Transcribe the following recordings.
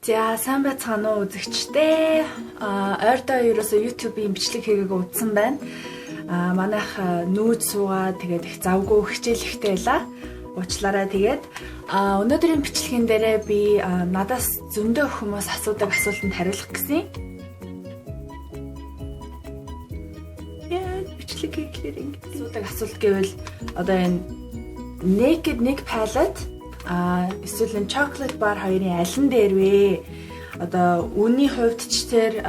За, сайн байцгаана уу, үзэгчдээ. Ойрдоо ерөөсөө YouTube-ийн бичлэг хийгээг удсан байна. Манайх нүүд суугаа, тэгээд их завгүй, хичээл ихтэй байла. Уучлаарай тэгээд. Өнөөдрийн бичлэгийн дээрээ би надаас зөндөө хүмүүс асуудаг асуултанд хариулах гэсэн. Яа, бичлэг хийхлээр ингэ асуудаг асуулт гэвэл одоо энэ Naked Nick palette эсвэл энэ chocolate bar хоёрын аль нь дээр вэ? Одоо үнийн хувьд ч тэр,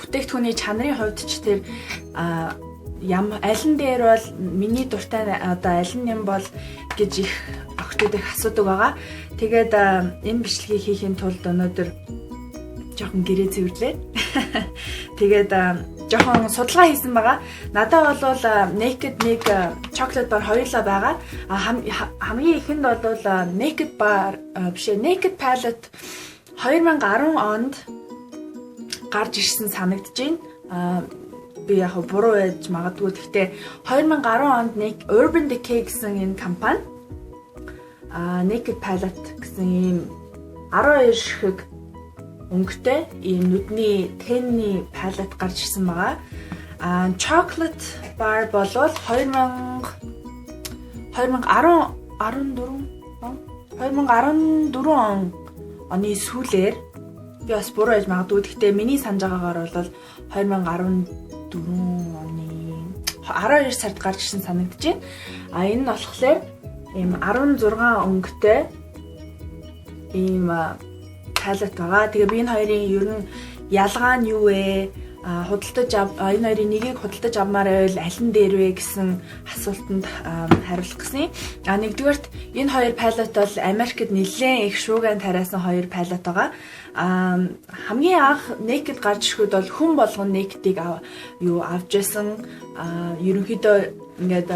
бүтээгдэхүүний чанарын хувьд ч тэр ям аль нь дээр бол, миний дуртай одоо аль нь юм бол гэж их охтууд их асуудаг байгаа. Тэгээд энэ бичлэгийг хийхийн тулд өнөөдөр жоохон гэрээ цэвэрлээ. Тэгээд жоохон судалгаа хийсэн байгаа. Надад бол Naked нэг, Chocolate bar хоёулаа байгаа. А хамгийн ихэнд бол Naked bar биш ээ, Naked palette 2010 онд гарч ирсэн санагдаж байна. Би яг буруу байж магадгүй. Гэхдээ 2010 онд нэг Urban Decay гэсэн энэ компани Naked palette гэсэн ийм 12 ширхэг өнгөтэй ийм нүдний тенний palette гарч ирсэн байгаа. Chocolate bar болвол 2000 2010 14 2014 оны сүүлээр, би бас буруу байж магадгүй. Гэхдээ миний санаж байгаагаар бол 2014 оны 12 сард гарч ирсэн санагдаж байна. А энэ нь болохоор ийм 16 өнгөтэй ийм palette байгаа. Тэгээ би энэ хоёрын ер нь ялгаа нь юу вэ? Энэ хоёрын нэгийг худалдаж авмаар байвал аль нь дээр вэ гэсэн асуултанд хариулах гэсэн. Нэгдүгээрт, энэ хоёр palette бол Америкт нэлээд их шуугиан тариасан хоёр palette байгаа. Хамгийн анх Naked гарч ирэхэд бол хүн болгон Naked-ийг юу авч байсан. Ерөнхийдөө ингээд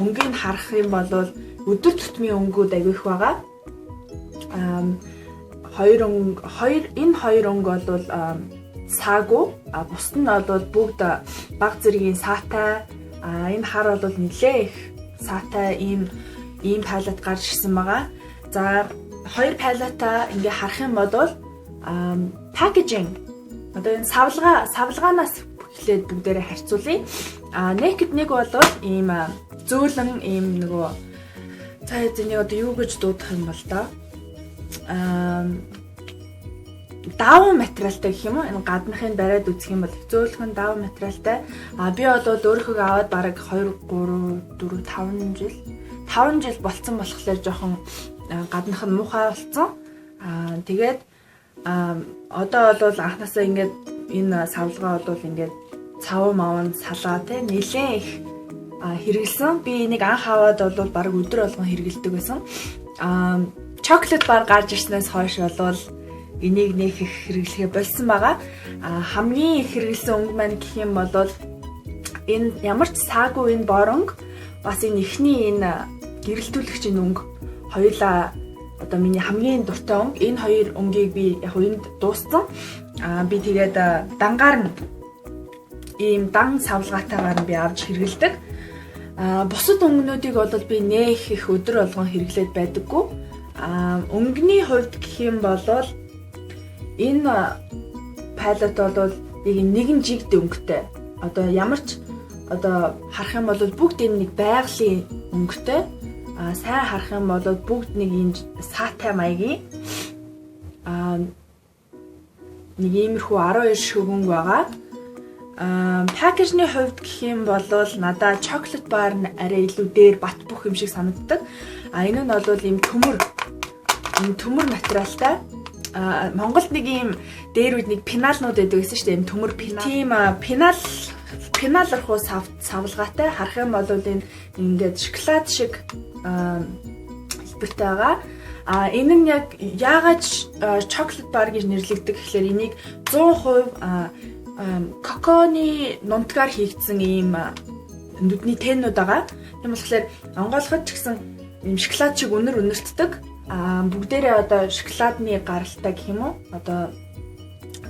өнгийг харах юм бол өдөр тутмын өнгүүд аягүй их байгаа. Хоёр өнгө, хоёр энэ хоёр өнгө бол саагүй, а бусд нь бол бүгд баг зэргийн саатай. Энэ хар бол нэлээ их саатай ийм palette гарч ирсэн байгаа. За, хоёр palette-аа ингээ харах юм бол packaging, одоо энэ савлгаанаас эхлээд бүгдээрээ харьцуулъя. Naked нэг бол ийм зөөлөн, ийм нөгөө за эзэний одоо юу гэж дуудах юм бол доо, даавн материалтай гэх юм уу? Энэ гаднахыг бариад үзэх юм бол зөөлхөн даавн материалтай. Би бол өөрийнхөө аваад бараг 2 3 4 5 жил 5 жил болцсон болохоор жоохон гаднах нь муухай болцсон. Тэгээд одоо бол анхнаасаа ингээд энэ савлгаа бол ингээд цав мавн салаа те, нэлээд их хэрэгэлсэн. Би энийг анх аваад бол бараг өдөр болгон хэрэгэлдэг байсан. Chocolate bar гарч ирснээс хойш бол энийг нэх их хэрэглэхээ болсон байгаа. Хамгийн их хэрэглэсэн өнгө маань гэх юм бол энэ ямар ч саагүй энэ боронг, бас энэ эхний энэ гэрэлтүүлэгчийн өнгө хоёулаа одоо миний хамгийн дуртай өнгө. Энэ хоёр өнгийг би яг энд дууссан. Би тэгээд дангаар нь, ийм дан савлгаатайгаар нь би авч хэрэглэдэг. Бусад өнгөнүүдийг бол би нэх их өдөр болгон хэрэглээд байдаггүй. Өнгөний хувьд гэх юм бол энэ palette бол нэг нэгэн жигд өнгөтэй. Одоо ямар ч одоо харах юм бол бүгд энэ нэг байгалийн өнгөтэй. Сайн харах юм бол бүгд нэг ийм саатай маягийн нэг иймэрхүү 12 ширхэг өнгө байгаа. Package-ний хувьд гэх юм бол надаа chocolate bar нь арай илүү дээр бат бөх юм шиг санагддаг. Энэ нь бол ийм төмөр материалтай. Монголд нэг ийм дээр үед нэг пеналнууд байдаг гэсэн шүү дээ. Ийм төмөр пенал. Тийм пенал руу савлгаатай. Харах юм бол энэ ингээд шоколад шиг хэлбэртэй байгаа. Энэ нь яг яагаад chocolate bar гэж нэрлэгддэг гэхлээр энийг 100% коконы нунтгаар хийгдсэн ийм нүдний теннүүд байгаа. Тийм болохоор онгойлгоход ч гэсэн ийм шоколад шиг үнэр үнэртдэг. Бүгдээрээ одоо шоколадны гаралтай гэх юм уу? Одоо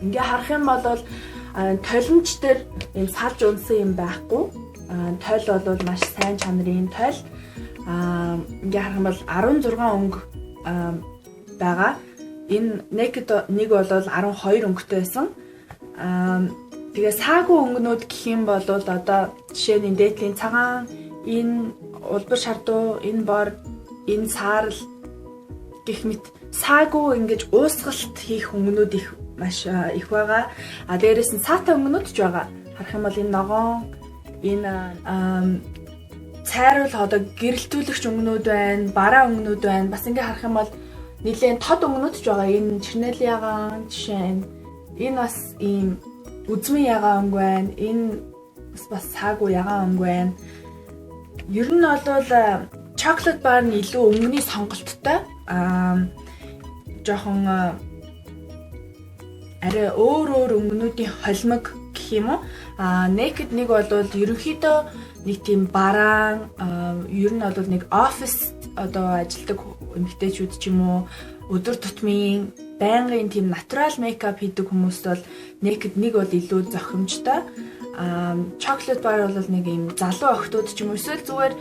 ингээ харах юм бол толимч дээр ийм салж унсан юм байхгүй. Тойл бол маш сайн чанарын тойл. Ингээ харах юм бол 16 өнгө байгаа. Энэ Naked 1 бол 12 өнгөтэй байсан. Тэгээ саагүй өнгөнүүд гэх юм бол одоо жишээ нь дээдлийн цагаан, энэ улбар шардуу, энэ бор, энэ саарал гэх мэт саагүй ингэж уусгалт хийх өнгөнүүд их маш их байгаа. А дээрэс нь саатай өнгөнүүд ч байгаа. Харах юм бол энэ ногоон, энэ цайруул одоо гэрэлтүүлэгч өнгөнүүд байна, бараа өнгөнүүд байна. Бас ингээ харах юм бол нэлээд тод өнгөнүүд ч байгаа. Энэ чернэл ягаан жишээ нь энэ бас ийм үзмэн ягаан өнгө байна. Энэ бас саагүй ягаан өнгө байна. Ер нь бол chocolate bar нь илүү өнгөний сонголттой. Жоохон арай өөр өөр өнгөнүүдийн холимог гэх юм уу. Naked 1 бол ерөнхийдөө нэг тийм бараан, ер нь бол нэг офис одоо ажилладаг эмэгтэйчүүд ч юм уу, өдөр тутмын байнгын тийм natural makeup хийдэг хүмүүст бол Naked 1 бол илүү зохимжтой. Chocolate bar бол нэг юм залуу охидууд ч юм уу, эсвэл зүгээр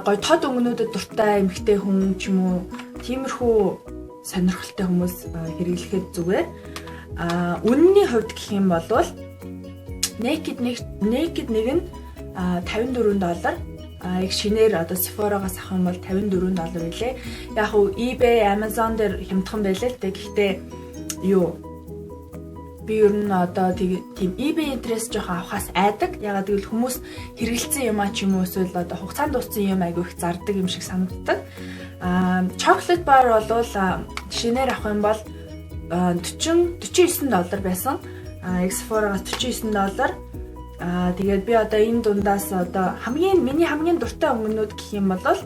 гоё тод өнгөнүүдэд дуртай эмэгтэй хүн ч юм уу, тиймэрхүү сонирхолтой хүмүүс хэрэглэхэд зүгээр. Үнэний хувьд гэх юм бол Naked 1 нь 54 доллар. Яг шинээр одоо Sephora-гаас авах юм бол 54 доллар билээ. Яг уу eBay, Amazon дээр хямдхан байлаа л дээ. Гэхдээ юу, би ер нь одоо тийм eBay интерес жоохон авахаас айдаг. Ягаад гэвэл хүмүүс хэрэгэлсэн юм а ч юм уу, эсвэл одоо хугацаанд дууссан юм айгүй их зардаг юм шиг санагддаг. Chocolate bar бол шинээр авах юм бол 40 49 доллар байсан. Sephora-гаас 49 доллар. Тэгээд би одоо энэ дундаас одоо хамгийн миний хамгийн дуртай өнгөнүүд гэх юм бол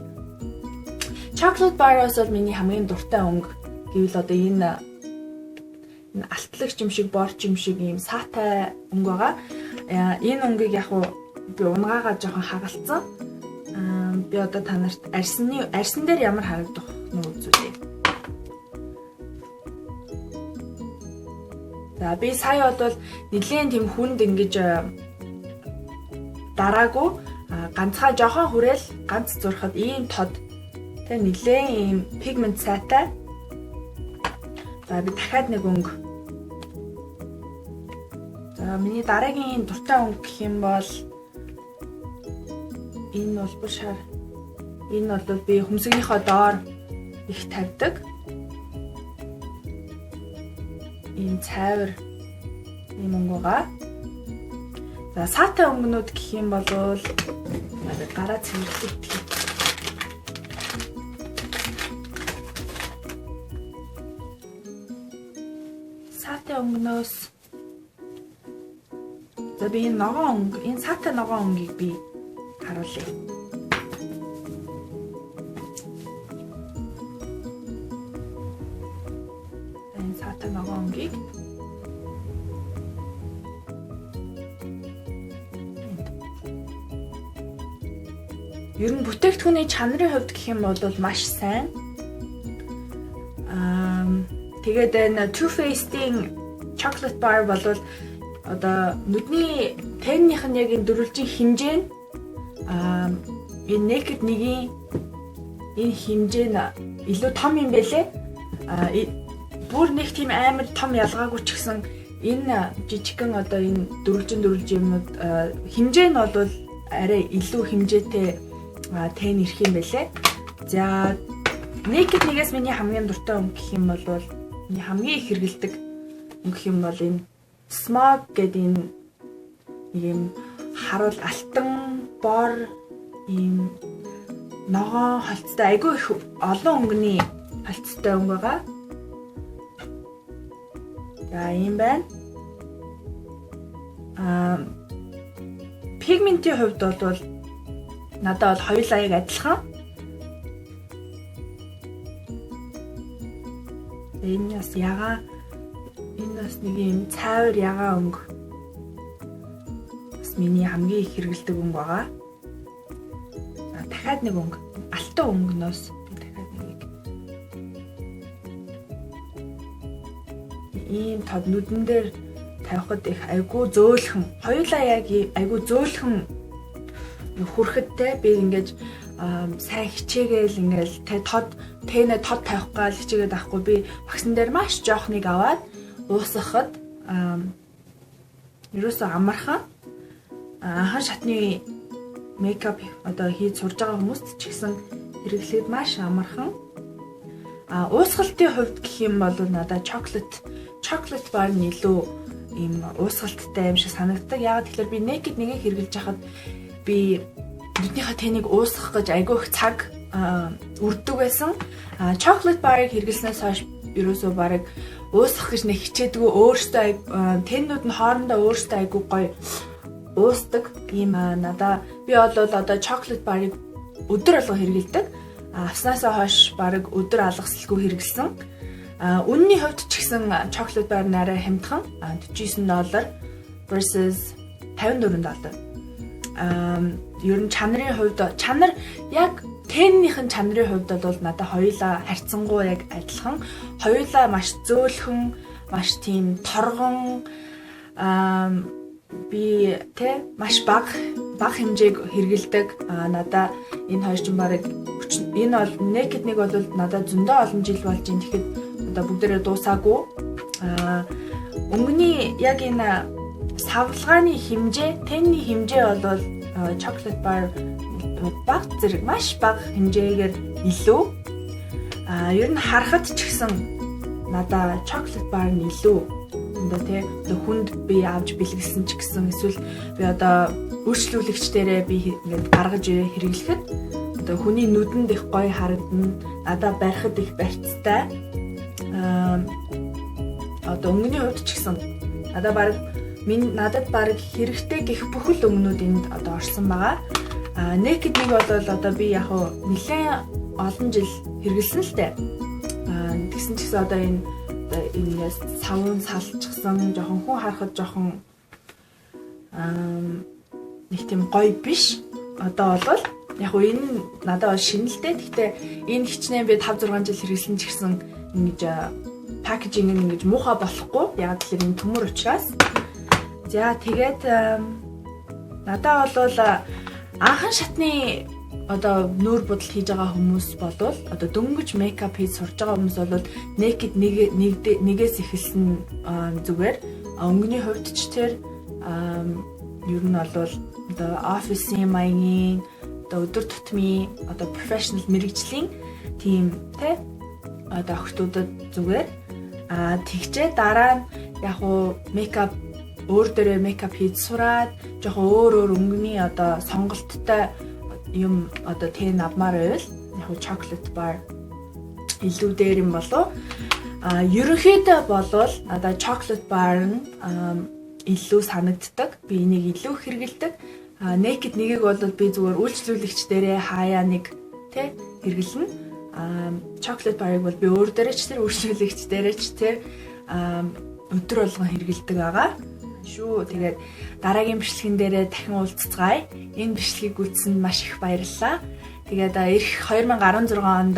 chocolate bar-аас бол миний хамгийн дуртай өнгө гэвэл одоо энэ алтлагч юм шиг, борч юм шиг ийм саатай өнгө байгаа. Энэ өнгийг яг уу би унгаагаа жоохон хагалцсан. Би одоо та нарт арьсан дээр ямар харагдах нь үзүүлье. За, би сая бол нэлээд тийм хүнд ингэж дараагүй, ганцхан жоохон хүрээл ганц зурхад ийм тод тэ нэлээд ийм пигмент сайтай. За, би дахиад нэг өнгө. За, миний дараагийн дуртай өнгө гэх юм бол энэ улбар шар. Энэ бол би хөмсгийнхөө доор их тавьдаг. Ийм цайвар ийм өнгө байгаа. За, саатай өнгөнүүд гэх юм бол гараа цэвэрлэх. Саатай өнгөнөөс за би энэ ногоон өнгө, энэ саатай ногоон өнгийг би харуулъя. Энэ саатай ногоон өнгийг ер нь бүтээгдэхүүний чанарын хувьд гэх юм бол маш сайн. Тэгээд энэ Too Faced-ийн chocolate bar бол одоо нүдний тэннийх нь яг энэ дөрвөлжин хэмжээ нь энэ Naked 1-ийн энэ хэмжээ нь илүү том юм байлээ. Бүр нэг тийм амар том ялгаагүй ч гэсэн энэ жижигхэн одоо энэ дөрвөлжин юмнууд хэмжээ нь бол арай илүү хэмжээтэй тэн ирэх юм байлээ. За, Naked 1-ээс миний хамгийн дуртай өнгө гэх юм бол миний хамгийн их хэрэгэлдэг өнгө гэх юм бол энэ Smog гэдэг энэ нэг юм харуул алтан бор ийм ногоон холцтой, айгүй их олон өнгөний холцтой өнгө байгаа. За, ийм байна. Пигментийн хувьд бол надад бол хоёулаа яг адилхан. Энэ бас ягаан, энэ бас нэг юм цайвар ягаан өнгө. Бас миний хамгийн их хэрэглэдэг өнгө байгаа. За, дахиад нэг өнгө. Алтан өнгөнөөс би дахиад нэг ийм тод нүдэн дээр тавихад их айгүй зөөлхөн. Хоёулаа яг айгүй зөөлхөн хүрэхэдтэй би ингэж Сайн хичээгээл ингээл тэ тод тэнэ тод тавих гал хичээгээд авахгүй, би багсан дээр маш жоохныг аваад уусгахад ерөөсөө амархан. Анхан шатны makeup одоо хийж сурж байгаа хүмүүст ч гэсэн хэрэглээд маш амархан. А уусгалтын хувьд гэх юм бол надад chocolate bar нь илүү ийм уусгалттай юм шиг санагддаг. Яагаад гэхээр би Naked нэгийг хэрэглэж байхад би нүднийхээ тэнийг уусгах гэж айгүй их цаг үрддэг байсан. А chocolate bar-ыг хэрэглэснээс хойш ерөөсөө бараг уусгах гэж нэг хичээдгүй, өөртөө тэннүүд нь хоорондоо өөртөө айгүй гоё уусдаг. Ийм надаа би бол одоо chocolate bar-ыг өдөр болго хэрэглэдэг. Авснаасаа хойш бараг өдөр алгасалгүй хэрэглэсэн. Үнний хувьд ч гэсэн chocolate bar арай хямдхан, 49 доллар versus 54 доллар. Ер нь чанарын хувьд, чанар яг тэннийх нь чанарын хувьд бол надад хоёулаа харьцангуй яг адилхан. Хоёулаа маш зөөлхөн, маш тийм торгон, би тэ маш бага хэмжээг хэрэглэдэг. А надаа энэ хоёр чинь бараг энэ бол Naked нэг бол надад зөндөө олон жил болж байна. Тэгэхэд одоо бүгдээрээ дуусаагүй. А өнгөний яг энэ савлгааны хэмжээ, тэнний хэмжээ бол chocolate bar бага зэрэг маш бага хэмжээгээр илүү. А ер нь харахад ч гэсэн надаа chocolate bar нь илүү одоо тий одоо хүнд би авч бэлгэлсэн ч гэсэн, эсвэл би одоо үйлчлүүлэгч дээрээ би ингээд гаргаж ирээ хэрэглэхэд одоо хүний нүдэнд их гоё харагдана. Надаа барихад их барьцтай. Аа одоо өнгөний хувьд ч гэсэн надад баг минь надад баг хэрэгтэй гэх бүхэл өнгөнүүд энд одоо орсон байгаа. А Naked нэг бол одоо би яг уу нэлээд олон жил хэрэглэсэн л дээ. А тэгсэн ч гэсэн одоо энэ ингээс савн салчихсан, жоохон хүн харахад жоохон нэг тийм гоё биш. Одоо бол яг уу энэ надад бол шинэ л дээ. Гэхдээ энэ хичнээн би 5 6 жил хэрэглэсэн ч гэсэн ингэж packaging нь ингэж муухай болохгүй. Яг тэгэхээр энэ төмөр учраас. За, тэгээд надад бол анхан шатны одоо нүүр будал хийж байгаа хүмүүс болвол, одоо дөнгөж makeup хийж сурж байгаа хүмүүс бол Naked нэг нэгээс эхэлсэн зүгээр. Өнгөний хувьд ч тэр ер нь бол одоо офисын маягийн, одоо өдөр тутмын, одоо professional мэргэжлийн тийм тэ одоо охтуудад зүгээр. А тэгчээ дараа нь яг уу makeup өөр дээрээ makeup хийж сураад, жоохон өөр өөр өнгөний одоо сонголттой юм одоо тэн авмаар байвал яг уу chocolate bar илүү дээр юм болов. А ерөнхийдөө болвол одоо chocolate bar нь илүү санагддаг. Би энийг илүү хэрэглэдэг. А Naked нэгийг бол би зүгээр үйлчлүүлэгч дээрээ хаяа нэг тэ хэрэглэнэ. А chocolate bar-ыг бол би өөр дээрээ ч тэр үйлчлүүлэгч дээрээ ч тэр өдөр болгон хэрэглэдэг байгаа шүү. Тэгээд дараагийн бичлэгэн дээрээ дахин уулзцгаая. Энэ бичлэгийг үзсэнд маш их баярлалаа. Тэгээд ирэх 2016 онд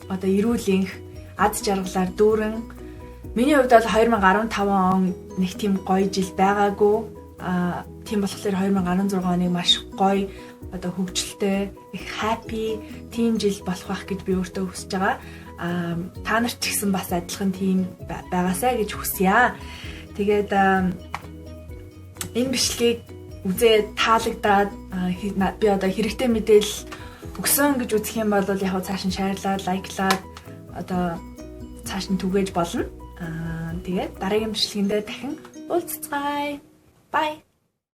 одоо эрүүл энх, аз жаргалаар дүүрэн. Миний хувьд бол 2015 он нэг тийм гоё жил байгаагүй. А тийм болохоор 2016 оныг маш гоё, одоо хөгжилтэй, их happy тийм жил болох байх гэж би өөртөө хүсэж байгаа. А та нар ч гэсэн бас адилхан тийм байгаасай гэж хүсье. Тэгээд энэ бичлэгийг үзээд таалагдаад, би одоо хэрэгтэй мэдээлэл өгсөн гэж үзэх юм бол яг цааш нь share лаад, like лаад одоо цааш нь түгээж болно. Аа, тэгээд дараагийн бичлэгэндээ дахин уулзцгаая. Bye.